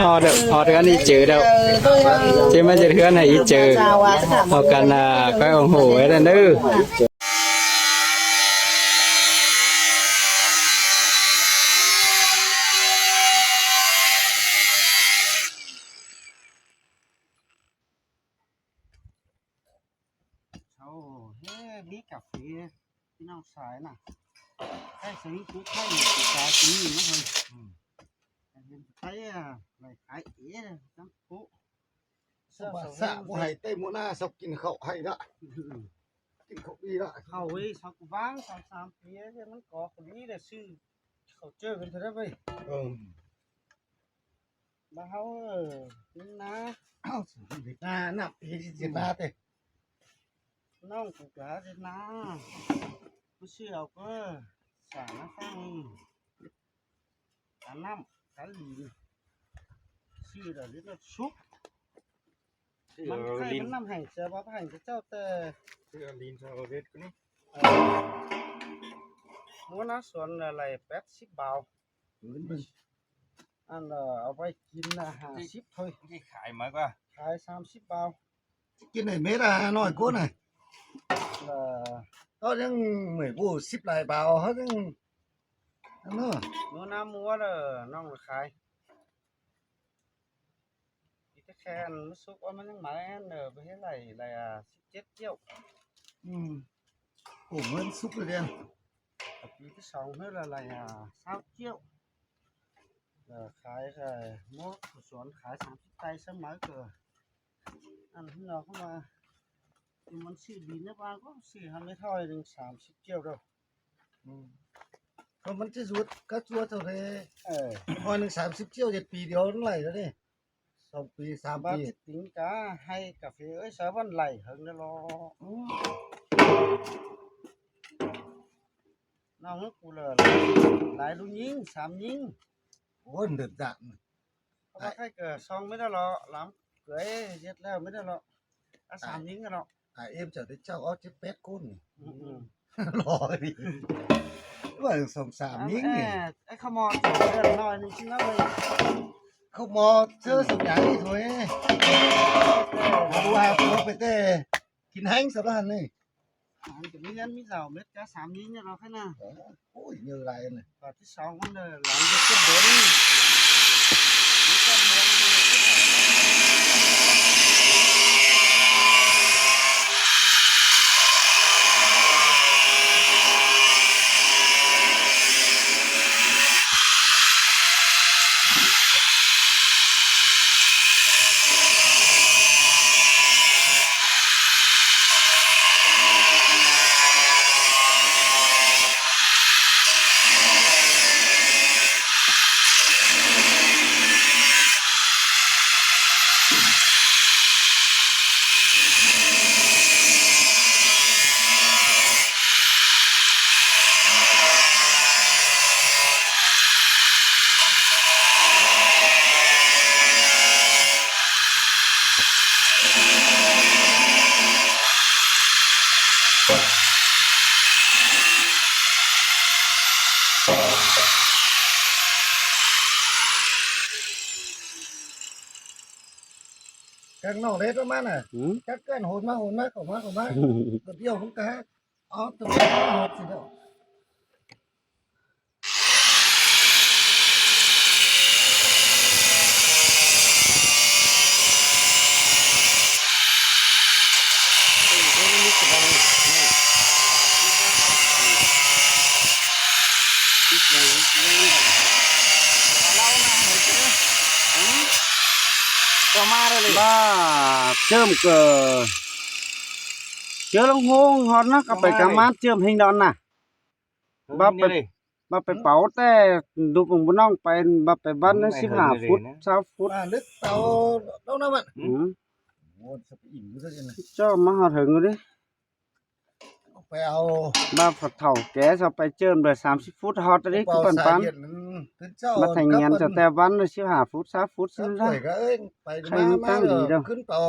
ຮອດ ຮອດເຮືອນອີເຈີແລ້ວ ເຈມາເຮັດເຮືອນໃຫ້ອີເຈີ ເອົາກັນ ອ່າ ຂ້ອຍໂອ້ໂຫໄວ້ນັ້ນເດີ. ໂອ້ ເຮີ ມີກາເຟ ພີ່ນ້ອງຊາຍນະ ໃກ້ຊິມີປູກໄຂ່ປູກປາກິນຢູ່ນະເຮີ້ຍ. ອືມ ເຫັນໄປ ອ່າ ໄລ່ຂາຍເອນຳປຸ ສະບາຍສະ ບໍ່ໃຫ້ໄຕ້ມື້ໜ້າຊອບກິນເຂົ້າໃຫ້ລະ ອືມ ກິນເຂົ້າອີກລະ ເຂົ້າເວີຍ ຊອບກູວາງ ສອງສາມປີ ມັນກໍພໍດີແຫຼະ ຊື້ເຂົ້າເຈີກັນເທື່ອໄດ້ເວີຍ. ເອີ ບ້ານເຮົາ ເອີ ເຮັດນາ ເອົາ ເຮັດນານຳ ເຮັດ ເຮັດນາເຕະ ນ້ອງກູກະເຮັດນາ ຜູ້ຊື້ເອົາກໍສາມາດສ້າງ ການນ້ຳ ການລິນ ຊື້ແລ້ວລິນສຸກ ມັນໄຂ່ມັນນ້ຳແຫ້ງ ເສຍວ່າໃຫ້ເຂົາເຈົ້າແຕ່ ຊື້ເອົາລິນຊາວເວັດກໍນີ້ ເອີ ຫົວໜ້າສວນລະໄລ່ແປດສິບບາດ ອັນ ເອີ ເອົາໄປກິນນະ ຫ້າສິບຖ້ວຍ ທີ່ຂາຍມາກວ່າ ຂາຍສາມສິບບາດ ກິນໃຫ້ເມັດອະ ນ້ອຍກວ່ານະ ເອີ ເຮົາຍັງເມື່ອຍບໍ່ ສິບຫຼາຍບາດ ເຮົາຍັງ ອັນນັ້ນ ໜູນາໝູເດີ ນ້ອງຂາຍ ປີແຕ່ແຄ່ມັນສຸກວ່າມັນຍັງມາແມ່ນເດີ ໄປເຮັດໄລ່ ໄລ່ ອ່າ ສິບເຈັດກ້ຽວ ອືມ ໂອ້ ມັນສຸກແລ້ວເດ ປີທີສອງເຮັດລະໄລ່ ອ່າ ຊາວກ້ຽວ ເອີ ຂາຍ ເອີ ໝົດສວນຂາຍສາມສິບໄຕ ສະໄໝກໍ ອັນນັ້ນເນາະ ເພາະວ່າມັນຊື້ດິນໃນບ້ານກໍຊື້ໃຫ້ແມ່ທ້ອຍໜຶ່ງສາມສິບກ້ຽວເດີ ອືມ ກໍມັນຈະສຸດ ກໍຕົວເທົ່າໃດ ເອີ ຮ້ອຍໜຶ່ງສາມສິບກ້ຽວ ເຮັດປີດຽວມັນໄລ່ແລ້ວເດ້ ສອງປີ ສາມປີ ບັດຕິງກາໃຫ້ກາເຟເອີຍ ສາວັນໄລ່ເຫິງແລ້ວເລາະ ອືມ ນ້ອງກູເລີ ຫຼາຍລູກຍິງ ສາມຍິງ ໂອ້ຍ ເດີນຈາກ ເພາະວ່າໃຜກໍຊ່ອງໄມ່ໄດ້ເລາະ ຫຼາມເກີຍເຮັດແລ້ວໄມ່ໄດ້ເລາະ ອາ ສາມຍິງກັນເນາະ ອາເອັມເຈົ້າໄດ້ເຈົ້າເອົາເຈັດແປດຄົນ ອືມໆ ຫຼໍ່ດີ ວ່າສອງສາມຍິງນີ້ ເອີ ໄອ້ຂະໝໍ້ເຈົ້າເອີ້ນໜ້ອຍໜຶ່ງຊິເນາະເວີຍ ຂະໝໍ້ເຈີສົມໃຫຍ່ໂທ້ຍ ເອີ ວ່າຕົວໄປແຕ່ກິນແຮງສະບານນີ້ ມັນກໍມີເງິນມີເຫຼົ້າເມັດກະສາມຍິງເນາະ ເອີ ໂອ້ຍ ເຍີຫຼາຍນະ ບາດທີສອງມັນເດີ ຫຼານເຮັດເກັບເດີ ກັນນອກເລດປະມານນະ ອືມ ຈັກກັນໂຫນມາ ໂຫນມາ ເຂົ້າມາ ເຂົ້າມາ ກະດຽວພຸ້ນກະ ເອົາຕົວນີ້ອອກຊິເດີ. ເຈົ້າມາເລີຍ ບາດເຈີມກໍ ເຈີລົງໂຮງຮອດນະ ກໍໄປກະມາເຈີມເຮງດອນນະ ບາດໄປ ບາດໄປເປົາແຕ່ດຸບຂອງບໍ່ນ້ອງໄປ ບາດໄປວັດນັ້ນສິບຫ້າຟຸດ ຊາວຟຸດ ອ່າ ລຶກເຕົາເຕົານ້ຳມັນ ອືມ ໂອ້ ສະໄປອີກຢູ່ຊັ້ນນະ ເຈົ້າມາຮອດເຖິງຢູ່ເດ້ ໄປເອົາ ບາດເຖົ້າແກ່ເຈົ້າໄປເຈີມໄດ້ສາມສິບຟຸດ ຮອດໄດ້ຄືປັນໆ ມາແທງງຽນເຈົ້າແຕ່ວັດນັ້ນສິບຫ້າຟຸດ ຊາວຟຸດ ຊິໄດ້ ໄປມາ ຂຶ້ນເຕົາ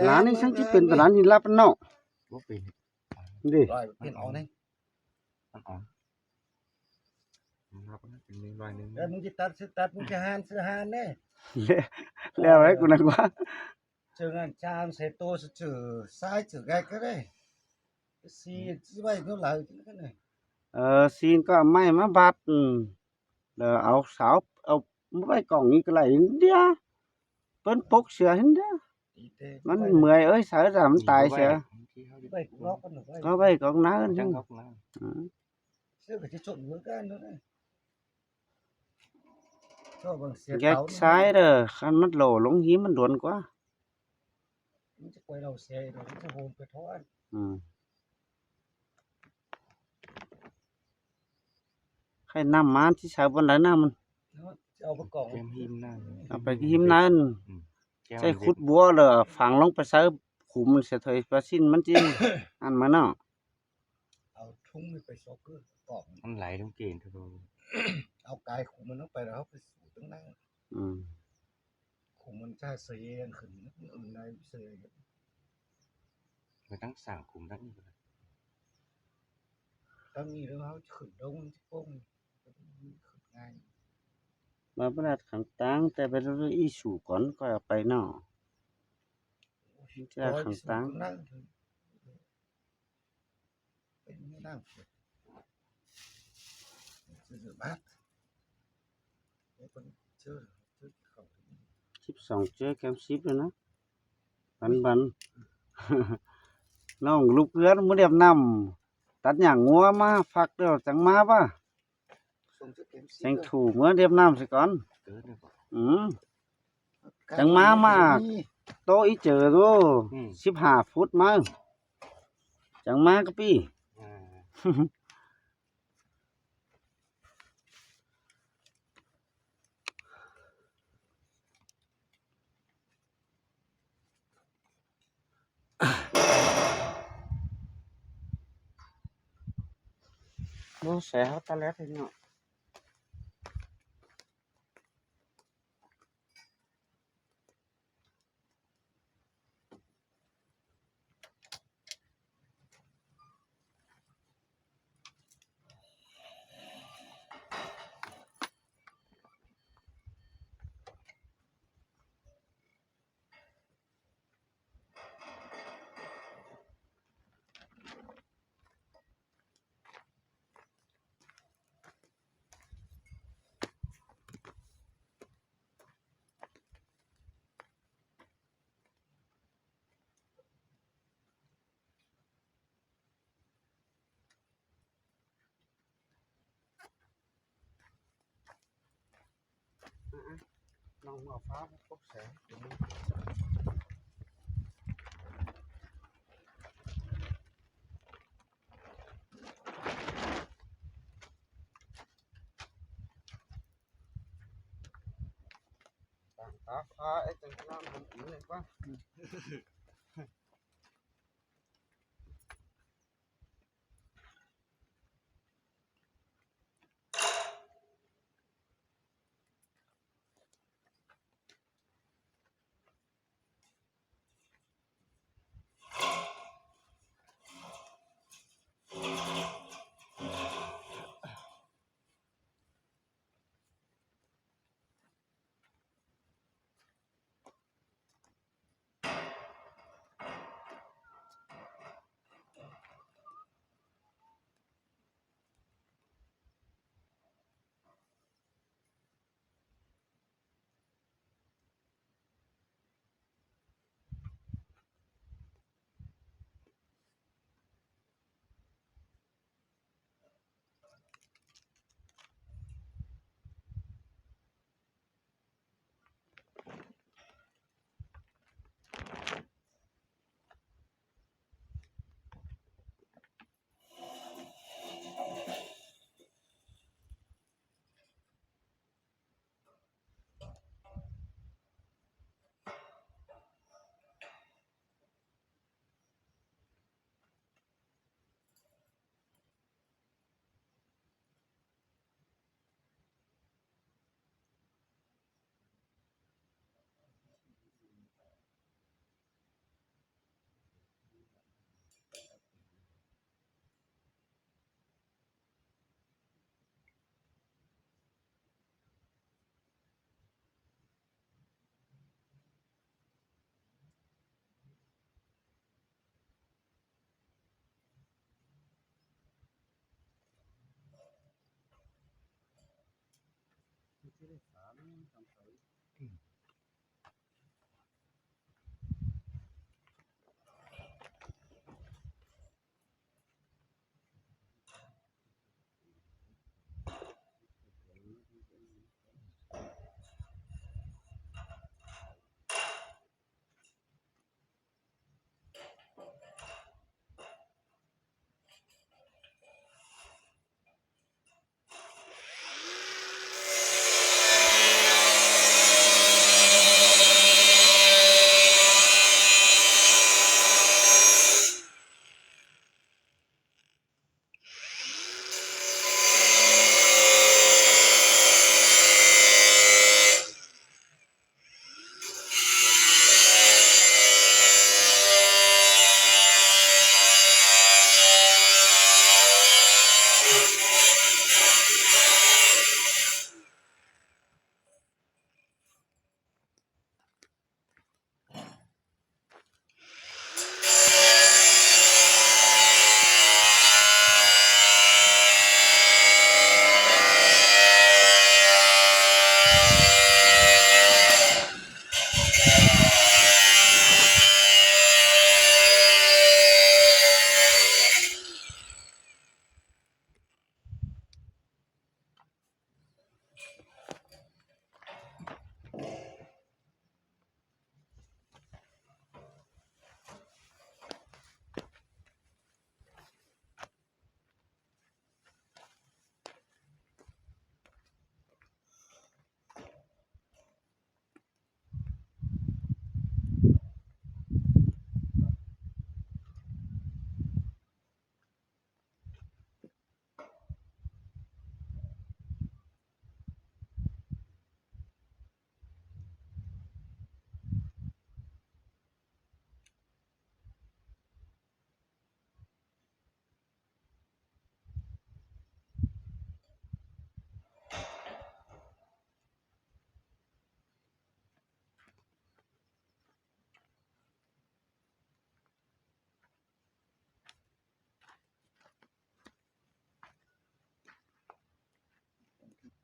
ຫຼານນີ້ຊັ້ນຊິເປັນຕະຫຼານຫີນລາບເນາະ ບໍ່ເປັນ ເດ້ ຮ້ອຍເປັນອອກນີ້ ມັນອອກ ມັນຮັບເປັນໜຶ່ງຮ້ອຍໜຶ່ງ ເອີ ມຶງຊິຕັດ ຊື້ຕັດ ມຶງຊິຫານ ຊື້ຫານເດ້ ແລ້ວ ແລ້ວໄດ້ກູນັກວ່າ ເຈີງານຈາມໃສ່ໂຕຊື່ໆ ຊາຍຈື່ແກກກໍໄດ້ ຊີນຊິໄວ້ເທົ່າໃດນັ້ນນະ ເອີ ຊີນກໍເອົາໄມ້ມາບັດ ອືມ ແລ້ວເອົາເສົາ ເອົາມາໄວ້ກອງນີ້ກໍໄດ້ເດ ເພິ່ນປົກເສືອຫັ້ນເດ ມັນເມື່ອຍເອີຍ ໃສ່ແລ້ວມັນຕາຍເສຍ ໄວ້ກອງນອກ ກໍໄວ້ກອງໜ້າ ອືມ ເສືອກໍຈະຊົນຄືກັນ ແກກຊາຍເດີ ຄັນມັນໂຫຼລົງຫີມມັນດົນກວ່າ ມັນຈະກວຍເຫຼົ່າແຊ ມັນຈະໂຮມໄປທອດ ອືມ ໃຫ້ນ້ຳມາຊິໃສ່ບ່ອນໃດນ້ຳມັນ ເອົາໄປກອງ ແກມຫີມນັ້ນ ເອົາໄປຫີມນັ້ນ ອືມ ໃສ່ຂຸດບົວ ແລ້ວຝັງລົງໄປໃສ່ຂຸມເສຍເທີຍ ປາຊິນມັນຈິ ອັນມາເນາະ. ເອົາທຸງນີ້ໄປຊອກຄືປອກ ມັນໄຫຼລົງເກນ ເອົາກາຍຂອງມັນລົງໄປ ແລ້ວເຮົາໄປສູດຕັ້ງນັ້ນ ອືມ ຂອງມັນຈະເສຍຂຶ້ນ ອືມ ໃນເສຍ ໄປຕັ້ງສ້າງຂຸມຕັ້ງນີ້ກໍໄດ້ ຕັ້ງນີ້ແລ້ວເຮົາຂຶ້ນດົງ ມັນຊິໂປ່ງ ຂຶ້ນງ່າຍ ມາບໍ່ໄດ້ຂັງຕາງ ແຕ່ໄປເອົາອີຊູກ່ອນ ຄ່ອຍເອົາໄປເນາະ ໂອ້ຍ ຈະຂັງຕາງ ເປັນໜັງສື ສິບສອງເຈີແກມສິບແລ້ວນະ ບັນໆ ນ້ອງລູກເຮືອນ ມື້ດຽບນ້ຳ ຕັດຫຍ້າງົວມາ ພັກແລ້ວຈັ່ງມາວ່າ ແສງຖູເມືອດຽບນ້ຳຊະກ່ອນ ອືມ ຈັ່ງມາ ມາໂຕະອີເຈີໂຕ ອືມ ສິບຫ້າຟຸດມາ ຈັ່ງມາກະປີ້ ອ່າ ບໍ່ແສເຮົາຕະແລດເນາະ. ນ້ອງເມືອຟ້າບໍ່ຄົບແສງ ຕາມຕາຟ້າ ໄອ້ຈັງນ້ຳມັນອີກວ່າ. ອ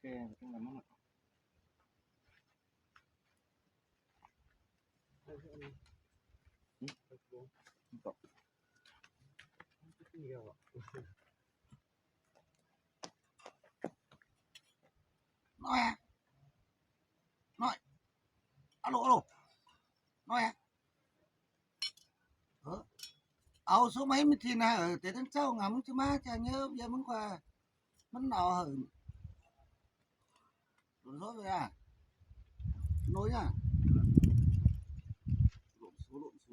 ແກ່ຈັ່ງໃດມັນ ນ້ອຍ ນ້ອຍ ອາໂຫຼ ອາໂຫຼ ນ້ອຍ ເອີ ເອົາຊຸມໃຫ້ມັນທີນະ ເອີ ແຕ່ທັງເຊົ້າງາມ ມຶງຊິມາຈາເຍີບຢາມຶງກວ່າ ມັນເອົາ ໂດນໂທດເລີຍອະ ໂດນຍາ ໂດນໂຊ ໂດນໂຊ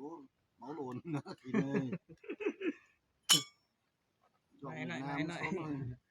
ເມົາໂດນ ກິນເລີຍ ໜ້ອຍໆ ໜ້ອຍໆ ໜ້ອຍໆ.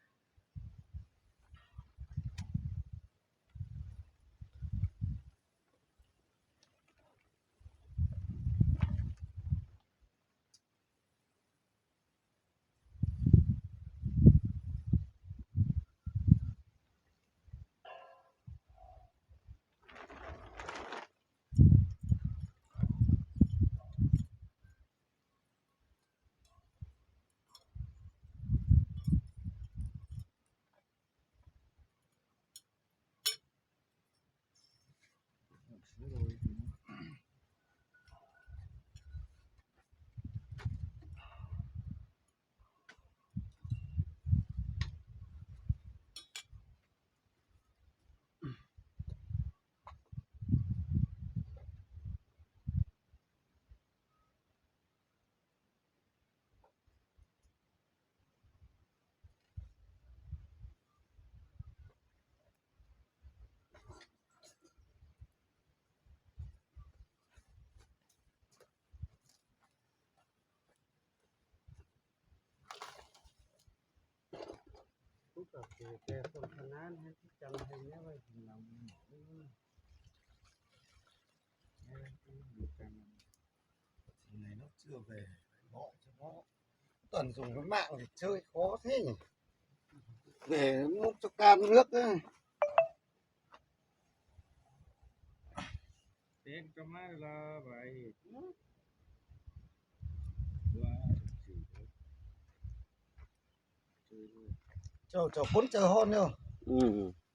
ຜູ້ກະເປັນແຕ່ຄົນຂະໜານໃຫ້ຈຳໃຫ້ແນວໄວ້ເປັນນຳ ເອີ ແນວໄວ້ເປັນນຳ ໄງເນາະ ເຊື່ອໄປເນາະ ຕອນສູງມັນມາກເຊີຍຂໍຊິ ແບງມຸກສະການເລືອກເດີ ເຕັນກໍມາລະບາຍ ເຈົ້າ ເຈົ້າຄົນໃຈຮ້ອນເນາະ ອືມ.